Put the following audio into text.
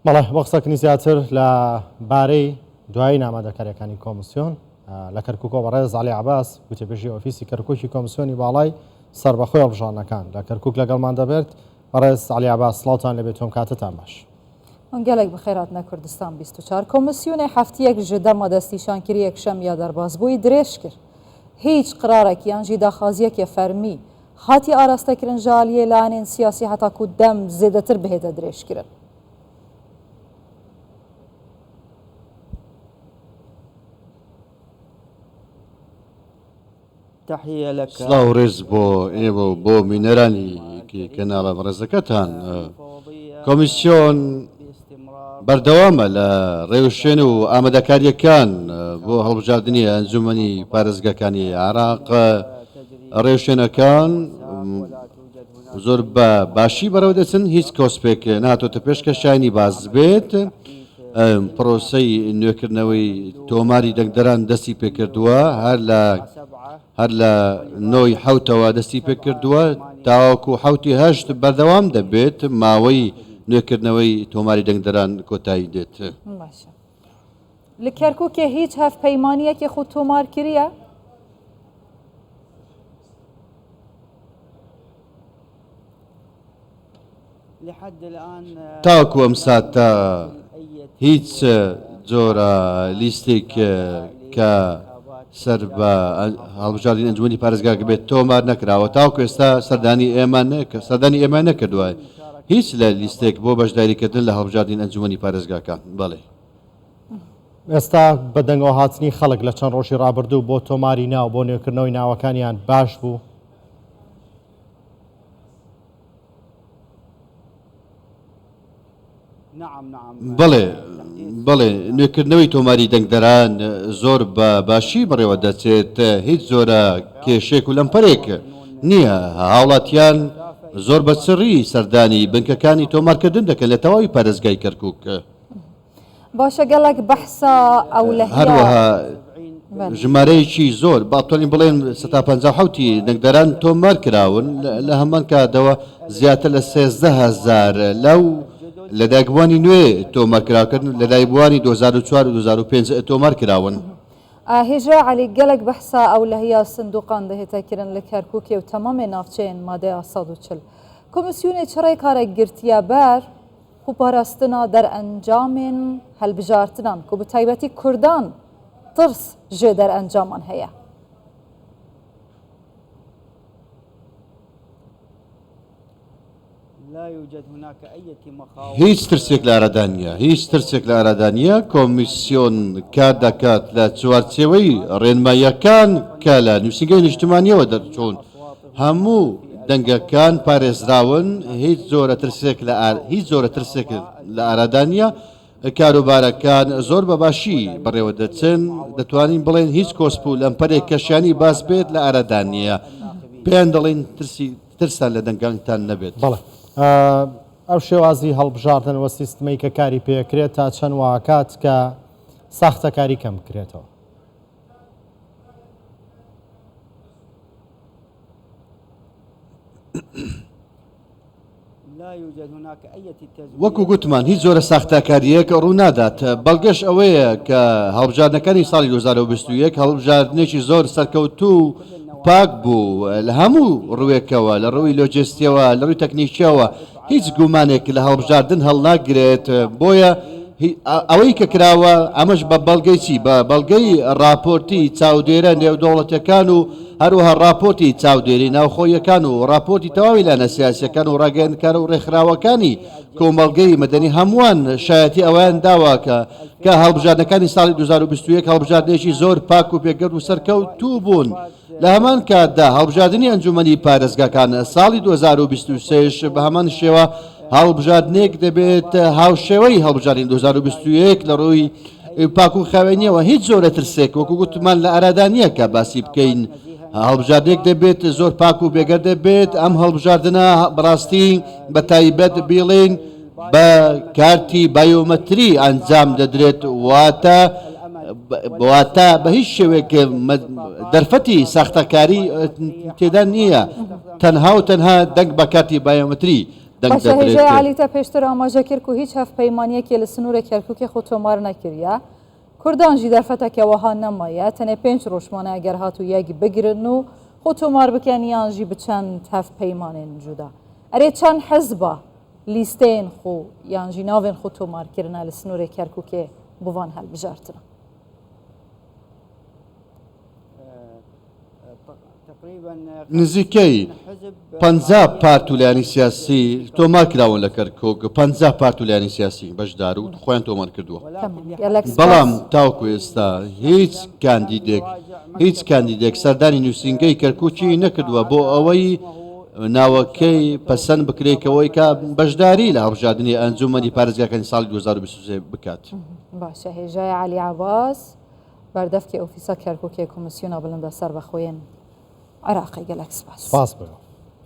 بەڵێ بۆ قسەکردنی زیاتر لە بارەی دوایین ئامادەکاریەکانی کۆمسیۆن لە کەرکوکەوە بەڕێز عەلی عەباس گوتەبێژی ئۆفیسی کەرکوکی کۆمسیۆنی باڵای سەربەخۆی هەڵبژاردنەکان لە کەرکوک لەگەڵمان دەبێت. بەڕێز عەلی عەباس سڵاوتان لێبێت و ئەم کاتەتان باش. من gelek bi xêr hatine Kurdistan 24. Komîsyonê heftiyek ji dema destnîşankirî yekşem ya derbasbûyî dirêj kir. Hîç qirarek yan jî daxwaziyeke fermî hatiye arastekirin ji aliyê layenên siyasî heta ku dem zêdetir bihête dirêjkirin. سڵاو و ڕێز بۆ ئێوە و بۆ بینەرانی کەناڵە بەڕێزەکەتان. کۆمیسیۆن بەردەوامە لە ڕێوشوێن و ئامادەکارییەکان بۆ هەڵبژاردنی ئەنجومەنی پارێزگاکانی عێراق. ڕێوشوێنەکان زۆر بە باشی بەڕێوە دەچن، هیچ کۆسپێک نهاتۆتە پێش کە شایانی باس بێت. پرۆسەی نوێکردنەوەی تۆماری دەنگدەران دەستی پێکردووە، هەر لە هەر لە نۆی حەوتەوە دەستی پێکردووە تاوەکو حەوتی هەشت بەردەوام دەبێت، ماوەی نوێکردنەوەی تۆماری دەنگدەران کۆتایی دێت. باشە لە کەرکوکێ هیچ هەڤپەیمانیەکی خو تۆمار کریە؟ تاوەکو ئەم ساتە هیچ جۆرە لیستێک کە سەر بە هەڵبژاردنی ئەنجومەنی پارێزگاکە بێت تۆمار نەکراوە تاوەکو ئێستا سەردانی ئێمە سەردانی ئێمە نەکردووە هیچ لە لیستێک بۆ بەشداریکردن لە هەڵبژاردنی ئەنجومەنی پارێزگاکان بەڵێ. ئێستا بە دەنگەوەهاتنی خەڵک لە چەند ڕۆژی ڕابردوو بۆ تۆماری ناو بۆ نوێکردنەوەی ناوەکانیان باش بوو؟ بەڵێ، بەڵێ، نوێکردنەوەی تۆماری دەنگدەران زۆر بە باشی بەڕێوە دەچێت، هیچ جۆرە کێشەیەک و لەمپەرێک نییە، هاوڵاتیان زۆر بە چڕی سەردانی بنکەکانی تۆمارکردن دەکەن لە تەواوی پارێزگای کەرکوک. باشە گەلەک بەحسا ئەولەهیا. هەروەها ژمارەیەکی زۆر با بتوانین بڵێن سەتا 57 ی دەنگدەران تۆمار کراون، لە هەمان کاتەوە زیاتر لە 13 هەزار لەو لەدایکبووانی نوێ تۆمار کراون، لەدایکبووانی 2004 و 2005 تۆمار کراون. هێژا عەلی گەلەک بەحسا ئەولەهیا سندوقان دهێتە کرن لە کەرکوکێ و تەمامێ ناوچەیەن مادەیا 140. کۆمیسیونێ چ ڕێکارێک گرتیە بەر؟ خۆپاراستنا دەرئەنجامێن هەلبژارتنان کو bi taybetî Kurdan tirs ji derencaman heye. هیچ ترسێک لە ئارادا نییە، هیچ ترسێک لە ئارادا نییە، کۆمیسیۆن کار دەکات لە چوارچێوەی ڕێنماییەکان کە لە نووسینگەی نیشتمانییەوە دەرچوون، هەموو دەنگەکان پارێزراون، هیچ جۆرە ترسێک لە هیچ جۆرە ترسێک لە ئارادا نییە، کاروبارەکان زۆر بە باشی بەڕێوە دەچن، دەتوانین بڵێین هیچ کۆسپ و لەمپەرێک کە شیانی باس بێت لە ئارادا نییە، پێیان دەڵێین ترسی ترستان لە دەنگانتان نەبێت. بەڵێ ئەو شێوازی هەڵبژاردن و سیستمەی کە کاری پێکرێت تا چەند واکات کە ساختەکاری کەم بکرێتەوە؟ وەکو گوتمان هیچ جۆرە ساختەکارییەک ڕوونادات، بەڵگەش ئەوەیە کە هەڵبژاردنەکانی ساڵی 2021 هەڵبژاردنێکی زۆر سەرکەوتوو و پاک بوو لە هەموو ڕووێکەوە، لە ڕووی لۆجستییەوە، لە ڕووی تەکنیکییەوە هیچ گومانێک لە هەڵبژاردن هەڵناگرێت، بۆیە ئەوەی کە کراوە ئەمەش بە بەڵگەی چی؟ بە بەڵگەی ڕاپۆرتی چاودێرە نێودەوڵەتیەکان و هەروەها ڕاپۆرتی چاودێری ناوخۆییەکان و ڕاپۆرتی تەواوی لایەنە سیاسیەکان و ڕاگەیەندکار و ڕێکخراوەکانی کۆمەڵگەی مەدەنی هەمووان شایەتی ئەوەیان داوە کە کە هەڵبژاردنەکانی ساڵی 2021 هەڵبژاردنێکی زۆر پاک و پێگەرد و سەرکەوتوو بوون. لە هەمان کاتدا هەڵبژاردنی ئەنجومەنی پارێزگاکان ساڵی 2023 ش بە هەمان شێوە هەڵبژاردنێک دەبێت هاوشێوەی هەڵبژاردنی 2021 لە ڕووی پاک و خاوێنیەوە هیچ جۆرە ترسێک وەکو گوتمان لە ئارادا نییە کە باسی بکەین هەڵبژاردنێک دەبێت زۆر پاک و بێگەر دەبێت ئەم هەڵبژاردنە بەڕاستی بە تایبەت بیڵێین بە کارتی بایۆمەتری ئەنجام دەدرێت واتە واتە بە هیچ شێوەیەک دەرفەتی ساختەکاری تێدا نییە تەنها و تەنها دەنگ بە کارتی بایۆمەتری. دەنگ باشە هێژای دەدرێت. عەلی تە پێشتر ئاماژە کرد کو هیچ هەڤپەیمانیەکێ لە سنوورێ کەرکوکێ خۆ تۆمار نەکریە. کوردان ژی دەرفەتەکە وەها نەمایە تەنێ پێنج ڕۆژ مانە ئەگەر هاتوو یەک بگرن و خۆ تۆمار بکەن یان ژی بچەند هەڤپەیمانێن جودا. ئەرێ چەند حزبە لیستەیێن خۆ یان ژی ناوێن خۆ تۆمار کرنە لە سنوورێ کەرکوکێ بۆ ڤان هەلبژارتنە؟ نزیکەی 50 پارت و لایەنی سیاسی تۆمار کراون لە کەرکوک، 50 پارت و لایەنی سیاسی بەشدار و خۆیان تۆمار کردووە. بەڵام تاوەکو ئێستا هیچ کاندیدێک هیچ کاندیدێک سەردانی نووسینگەی کەرکوکی نەکردووە بۆ ئەوەی ناوەکەی پەسەند بکرێت کەەوەی کە بەشداری لە هەڵبژاردنی ئەنجومەنی پارێزگاکانی ساڵی 2023 بکات. باشە هێژای عەلی عەباس بەردەفکی ئۆفیسا کەرکوکێ کۆمیسیۆنا بڵندا سەربەخۆیێن عراقی گەلەک سپاس. سپاس بۆ.